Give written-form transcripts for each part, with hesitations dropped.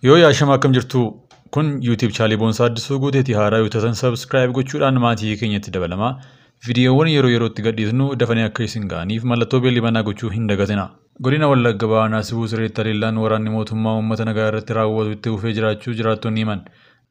Yoo yaashama akkam jirtu kun YouTube channel Boonsaa Addisuu Guuteetii haaraa yoo taatan subscribe gochuudhaan maatii keenyatti dabalamaa. Viidiyoowwan yeroo yerootti gadhiisnu dafanii akka isin ga'aniif mallattoo beellii banaa gochuu hin dagatinaa. Godina Wallagga Bahaa Naasibuu Sireetti haleellaan waraanni mootummaa uummata nagaa irratti raawwatu itti fufee jiraachuu jiraattonni himan.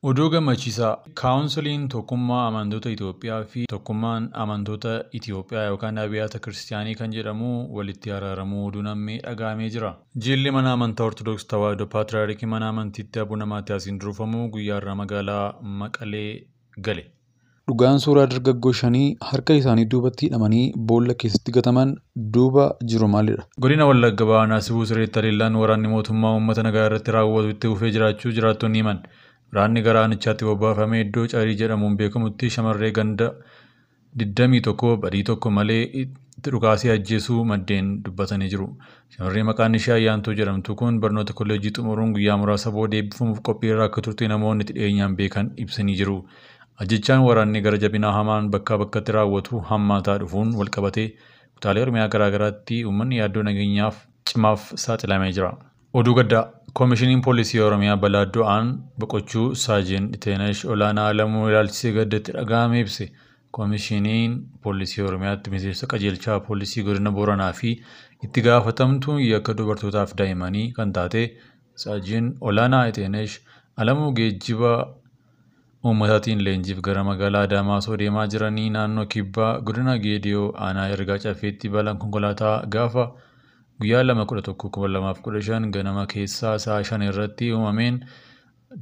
Oduu gammachiisaa kaawunsiliin tokkummaa amantoota Itoophiyaa fi tokkummaan amantoota Itoophiyaa yookaan Abiyaata Kiristiyaanii kan jedhamu walitti araaramuu oduun ammee dhaga'amee jira. Jilli mana amantaa Ortodoksii Tawaahidoo Paatriyaarkii mana amantiitti Abuna Maatiyaasiin durfamu guyyaa har'aa magaalaa Maqalee gale. Dhugaan suuraa dargaggoo shanii harka isaanii duubatti hidhamanii boolla keessatti gataman duuba jiru maalidha? Godina Wallagga Bahaa Naasibuu Sireetti haleellaan waraanni mootummaa uummata nagaa irratti raawwatu itti fufee jiraachuu jiraattonni himan. Waraanni gara aanichaatti bobbaafamee iddoo Carii jedhamuun beekamutti shamarree ganda 21 badii tokko malee itti dhukaasee ajjeesuu maddeen dubbatanii jiru. Shamarree maqaan ishee Ayyaantuu jedhamtu kun barnoota kolleejjii xumuruun guyyaa muraasa booda eebbifamuuf qophii irra akka turte namoonni itti dhiyeenyaan beekan ibsanii jiru. Ajjechaan waraanni gara jabinaa hamaan bakkaa bakkatti raawwatu hammaataa dhufuun walqabatee kutaalee Oromiyaa garaa garaatti uummanni yaaddoo nageenyaaf cimaaf saaxilamee jira. Oduu gaddaa Koomishiniin Poolisii Oromiyaa balaa du'aan boqochuu Saajin Iteenash Olaanaa Alamuu ilaalchisee gaddatti dhaga'ame ibse. Koomishiniin Poolisii Oromiyaatti miseensa qajeelchaa Poolisii Godina Booranaa fi itti gaafatamtuun yakka dubartootaaf daa'immanii kan taate Saajin Olaanaa Iteenash Alamuu geejjiba uummataatiin leenjiif gara magaalaa Adaamaa osoo deemaa jiranii naannoo Kibbaa godina Geediyoo aanaa Ergaa Caffeetti balaan konkolaataa gaafa guyyaa 2/11/2015 ganama keessaa sa'a 5 irratti uumameen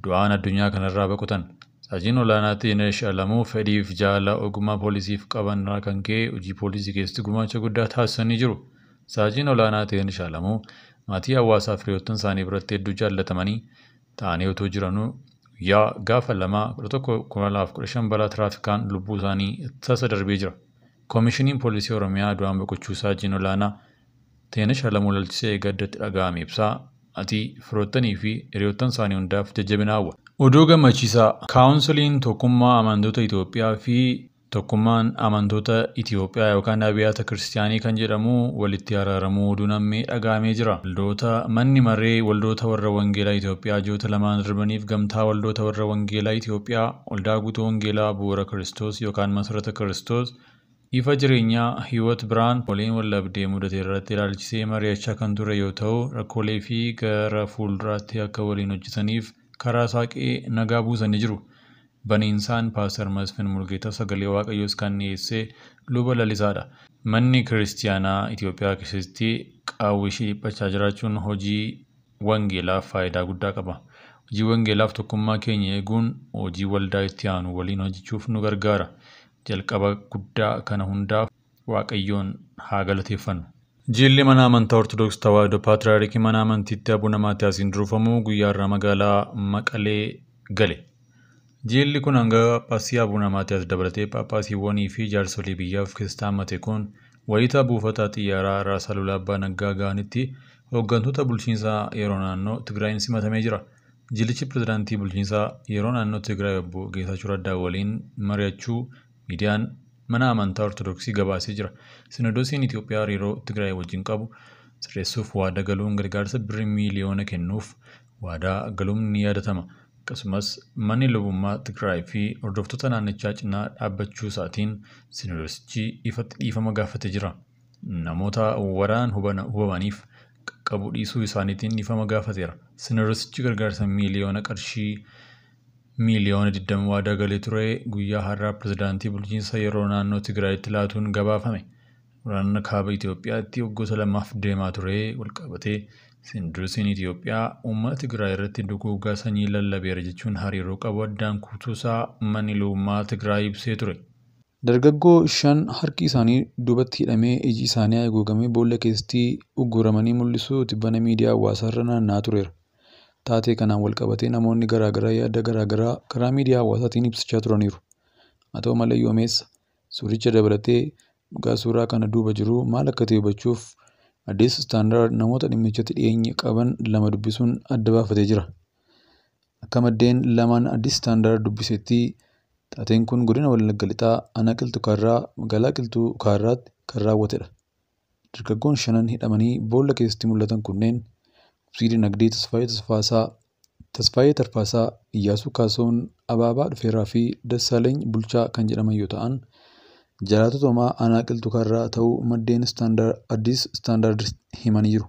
du'aan addunyaa kanarraa boqotan. Saajiin Olaanaa Teenesh Alamuu fedhiif jaala ogummaa poolisiif qaban irraa kan ka'e hojii poolisii keessatti gumaacha guddaa taasisanii jiru. Saajiin Olaanaa Teenesh Alamuu maatii hawaasaa fi hiriyoottan isaanii biratti hedduu jaallatamanii ta'anii otoo jiranuu guyyaa gaafa 2/11/2015 balaa tiraafikaan lubbuu isaanii tasa darbee jira. Koomishiniin Poolisii Oromiyaa du'aan boqochuu Saajiin Olaanaa Teenesh Alamuu ilaalchisee gaddatti dhaga'ame ibsaa ati firoottanii fi hiriyoottan isaanii hundaaf jajjabina hawwa. Oduu gammachiisaa kaawunsiliin tokkummaa amantoota Itoophiyaa fi tokkummaan amantoota Itoophiyaa yookaan Abiyaata Kiristiyaanii kan jedhamu walitti araaramuu oduun ammee dhaga'amee jira. Waldoota manni maree waldoota warra Wangeelaa Itoophiyaa ji'oota lamaan darbaniif gamtaa waldoota warra Wangeelaa Itoophiyaa waldaa guutuu Wangeelaa bu'uura Kiristoos yookaan masarata Kiristoos ifa jireenyaa Hiwot Biraan waliin wallabdee mudate irratti ilaalchisee mari'achaa kan ture yoo ta'u rakkoolee fi gara fuulduraatti akka waliin hojjetaniif karaa saaqee nagaa buusanii jiru. Baniinsaan Paaster Masfin Mulgeetaa sagalee Waaqayyoos kan dhiyeesse luba lalisaadha. Manni Kiristiyaanaa Itoophiyaa keessatti qaawwi ishee dhiphachaa jiraachuun hojii wangeelaaf faayidaa guddaa qaba. Hojii wangeelaaf tokkummaa keenya eeguun hojii waldaa itti aanu waliin hojjechuuf nu gargaara. Jalqaba guddaa kana hundaaf Waaqayyoon haa galateeffannu. Jilli mana amantaa Ortodoksii Tawaahidoo Paatriyaarkii mana amantiitti Abuna Maatiyaasiin durfamu guyyaa har'aa magaalaa Maqalee gale. Jilli kun hanga Phaaphaasii Abuna Maatiyaas dabalatee Phaaphaasiiwwanii fi jaarsolii biyyaa of keessatti hammate kun wayita buufata xiyyaaraa Raas Alulaa Abbaa Naggaa ga'anitti hooggantoota bulchiinsa yeroo naannoo Tigraayin simatamee jira. Jillichi pirezidaantii bulchiinsa yeroo naannoo Tigraay obbo Geetaachoo Raddaa waliin mari'achuu miidiyaan mana amantaa Ortodoksii gabaasee jira. Sinodoosiin Itoophiyaa hariiroo Tigraay wajjin qabu sirreessuuf waadaa galuun gargaarsa birrii miiliyoona kennuuf waadaa galuun ni yaadatama. Akkasumas manni lubummaa Tigraay fi hordoftoota naannichaa cinaa dhaabbachuu isaatiin sinodoosichi ifatti dhiifama gaafatee jira. Namoota waraan hubamaniif qaqqabuu dhiisuu isaaniitiin dhiifama gaafateera. Sinodoosichi gargaarsa miiliyoona qarshii miiliyoona 20 waadaa galee ture guyyaa har'aa pirezidaantii bulchiinsa yeroo naannoo Tigraayitti laatuun gabaafame. Waraana kaaba Itoophiyaatti waggoota lamaaf deemaa ture walqabatee Sinodoosiin Itoophiyaa uummata Tigraay irratti duguuggaa sanyii lallabeera jechuun hariiroo qabu addaan kutuusaa manni lubummaa Tigraay ibsee ture. Dargaggoo shan harki isaanii duubatti hidhamee iji isaanii haguugamee boolla keessatti ugguramanii mul'isu tibbana miidiyaa hawaasaarra naanna'aa tureera. Taatee kanaan walqabatee namoonni garaa garaa yaada garaa garaa karaa miidiyaa hawaasaatiin ibsachaa turaniiru. Haa ta'u malee yoomeessa suuricha dabalatee dhugaa suuraa kana duuba jiru maal akka ta'e hubachuuf Addis Standard namoota dhimmichatti dhiyeenya qaban lama dubbisuun adda baafatee jira. Akka maddeen lamaan Addis Standard dubbisetti taateen kun godina Wallagga Lixaa aanaa Qilxuu Kaarraa magaalaa Qilxuu Kaarraatti kan raawwatedha. Dargaggoon shanan hidhamanii boolla keessatti mul'atan kunneen Obsii Dinagdee Tasfaayee Tasfaasaa, Tasfaayee Tarfaasaa, Iyyaasuu Kaasahuun, Abaabaa Dhufeeraa fi Dassaalany Bulchaa kan jedhaman yoo ta'an, jiraattota homaa aanaa Qilxuu Kaarraa ta'uu maddeen Addis Standard himanii jiru.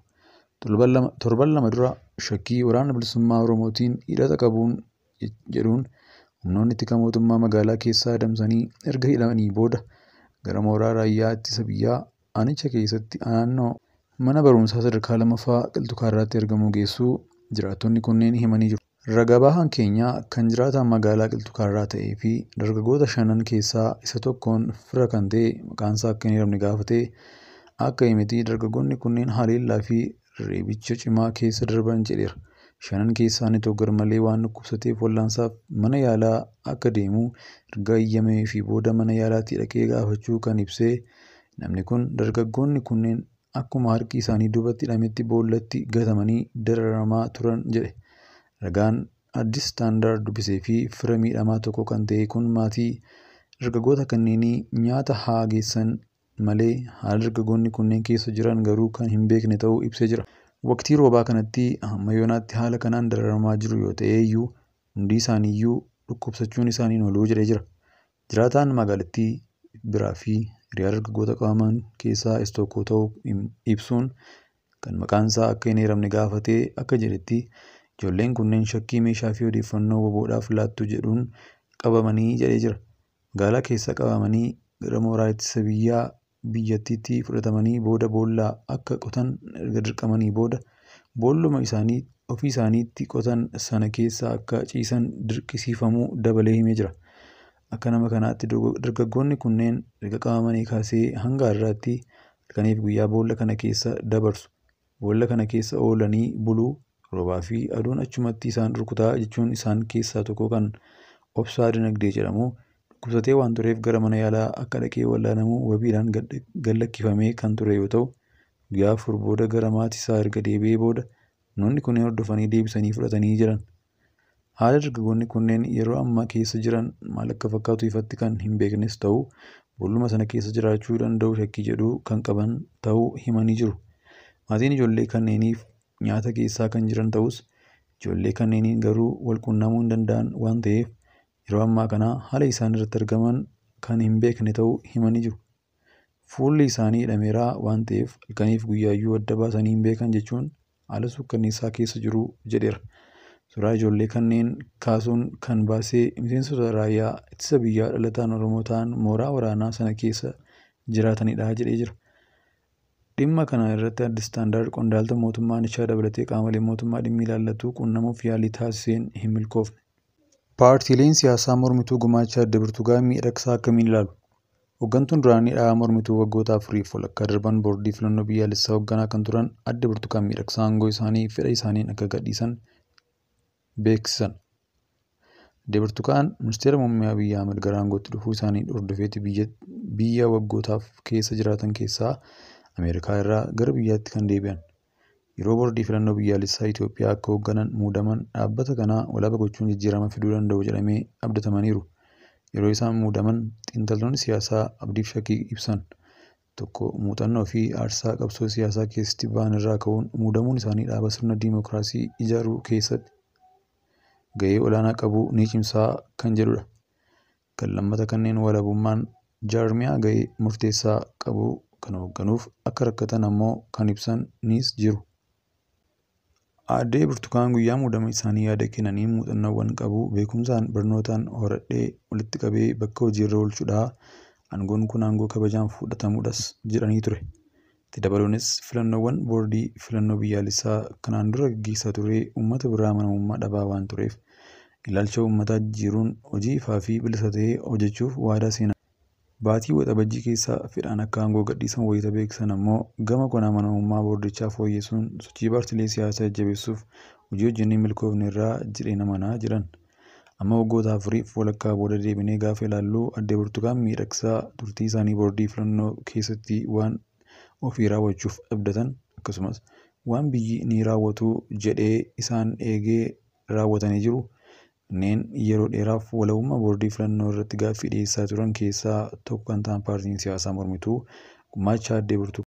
Torban lama dura shakkii waraana bilisummaa Oromootiin hidhata qabuun jedhuun humnoonni tika mootummaa magaalaa keessaa adamsanii erga hidhanii booda gara mooraa raayyaa ittisa biyyaa aanicha keessatti naannoo mana barumsaa sadarkaa lammaffaa Qilxuu Kaarraatti argamu geessuu jiraattonni kunneen himanii jiru. Ragaa bahaan keenya kan jiraataan magaalaa Qilxuu Kaarraa ta'ee fi dargaggoota shanan keessaa isa tokkoon fira kan ta'e maqaansaa akka hin eeramne gaafatee akka himetti dargaggoonni kunneen haleellaa fi reebicha cimaa keessa darban jedheera. Shanan keessaa inni tokko garmalee waan dhukkubsateef wal'aansaaf mana yaalaa akka deemu erga eeyyameefii booda mana yaalaatti dhaqee gaafachuu kan ibse namni kun dargaggoonni kunneen akkuma harki isaanii duubatti hidhametti boollatti gatamanii dararamaa turan jedhe. Ragaan Addis Standard dubbisee fi fira miidhamaa tokko kan ta'e kun maatii dargaggoota kanneenii nyaata haa geessan malee haala dargaggoonni kunneen keessa jiran garuu kan hin beekne ta'uu ibsee jira. Waqtii roobaa kanatti hamma yoonaatti haala kanaan dararamaa jiru yoo ta'e iyyuu hundi isaaniiyyuu dhukkubsachuun isaanii hin oolu jedhee jira. Jiraataan magaalattii biraa fi hiriyaa dargaggoota qabaman keessaa isa tokko ta'uu ibsuun kan maqaan isaa akka hin eeramne gaafatee akka jedhetti ijoolleen kunneen shakkii meeshaa fi odeeffannoo WBOdhaaf laattu jedhuun qabamanii jedhee jira. Magaalaa keessa qabamanii gara mooraa ittisa biyyaa biyyattiitti fudhatamanii booda boolla akka qotan erga dirqamanii booda boolluma isaanii ofii isaaniitti qotan sana keessa akka ciisan dirqisiifamuu dabalee himee jira. Akka nama kanaatti dargaggoonni kunneen erga qabamanii kaasee hanga har'aatti halkaniif guyyaa boolla kana keessa dabarsu. Boolla kana keessa oolanii buluu, roobaa fi aduun achumatti isaan rukutaa jechuun isaan keessaa tokko kan Obsaa Dinagdee jedhamu dhukkubsatee waan tureef gara mana yaalaa akka dhaqee wal'aanamu wabiidhaan gad lakkifamee kan ture yoo ta'u, guyyaa afur booda gara maatii isaa erga deebi'ee booda humnoonni kunneen hordofanii deebisanii fudhatanii jiran. Haala dargaggoonni kunneen yeroo ammaa keessa jiran maal akka fakkaatu ifatti kan hin beeknes ta'u, boolluma sana keessa jiraachuu danda'u shakkii jedhu kan qaban ta'uu himanii jiru. Maatiin ijoollee kanneeniif nyaata geessaa kan jiran ta'us, ijoollee kanneeniin garuu wal quunnamuu hin danda'an waan ta'eef yeroo ammaa kana haala isaan irratti argaman kan hin beekne ta'uu himanii jiru. Fuulli isaanii hidhameera waan ta'eef halkaniif guyyaayyuu adda baasanii hin beekan jechuun haala suukkanneessaa keessa jiru jedheera. Suuraa ijoollee kanneen kaasuun kan baase miseensota raayyaa ittisa biyyaa dhalataan Oromoo ta'an mooraa waraanaa sana keessa jiraatanidha jedhee jira. Dhimma kana irratti Addis Standard qondaaltota mootummaa aanichaa dabalatee qaamolee mootummaa dhimmi ilaallatu quunnamuuf yaalii taasiseen hin milkoofne. Paartiileen siyaasaa mormituu gumaacha Adda Birtukaan miidhagsaa akkamiin ilaalu? Hooggantuun duraanii dhaaba mormituu waggoota afuriif walakkaa darban boordii filannoo biyyaalessaa hoogganaa kan turan Adda Birtukaan Miidhagsaa aangoo isaanii fedha isaaniin akka gadhiisan beeksisan. Adda Birtukaan ministeera muummee Abiyyi Ahmad gara aangootti dhufuu isaanii hordofeeti biyya waggootaaf keessa jiraatan keessaa Ameerikaa irraa gara biyyaatti kan deebi'an. Yeroo boordii filannoo biyyaalessaa Itoophiyaa akka hoogganan muudaman dhaabbata kana walaba gochuun jijjiirama fiduu danda'u jedhamee abdatamaniiru. Yeroo isaan muudaman xiinxaltoonni siyaasaa abdiif shakkii ibsan tokko muuxannoo fi aarsaa qabsoo siyaasaa keessatti ba'an irraa ka'uun muudamuun isaanii dhaaba sirna diimokiraasii ijaaruu keessatti gahee olaanaa qabu ni cimsaa kan jedhudha. Kan lammata kanneen walabummaan jaarmiyaa gahee murteessaa qabu kan hoogganuuf akka rakkatan ammoo kan ibsanis jiru. Aaddee Birtukaan guyyaa muudama isaanii yaada kennaniin muuxannoowwan qabu beekumsaan barnootaan horadhee walitti qabee bakka hojiirra oolchuudha. Aangoon kun aangoo kabajaan fudhatamudhas jedhanii ture. Itti dabaluunis filannoowwan boordii filannoo biyyaalessaa kanaan dura gaggeessaa ture uummata biraa amanamummaa dhabaa waan tureef ilaalcha uummataa jijjiiruun hojii ifaa fi bilisa ta'e hojjechuuf waadaa seenan. Baatii Waxabajjii keessa fedhaan akka aangoo gadhiisan wayita beeksisan ammoo gama kun amanamummaa boordichaa fooyyessuun sochii paartiilee siyaasaa jajjabeessuuf hojii hojjennee milkoofne irraa jedheen amanaa jedhan. Amma waggoota afuriif walakkaa booda deebinee gaafa ilaallu Adde Birtukaan Miidhagsaa turtii isaanii boordii filannoo keessatti waan ofii raawwachuuf abdatan akkasumas waan biyyi ni raawwatu jedhee isaan eegee raawwatanii jiru. Kanneen yeroo dheeraaf walabummaa boordii filannoo irratti gaaffii dhiyeessaa turan keessaa tokko kan ta'an paartiin siyaasaa mormituu gumaacha Addee Birtukaan.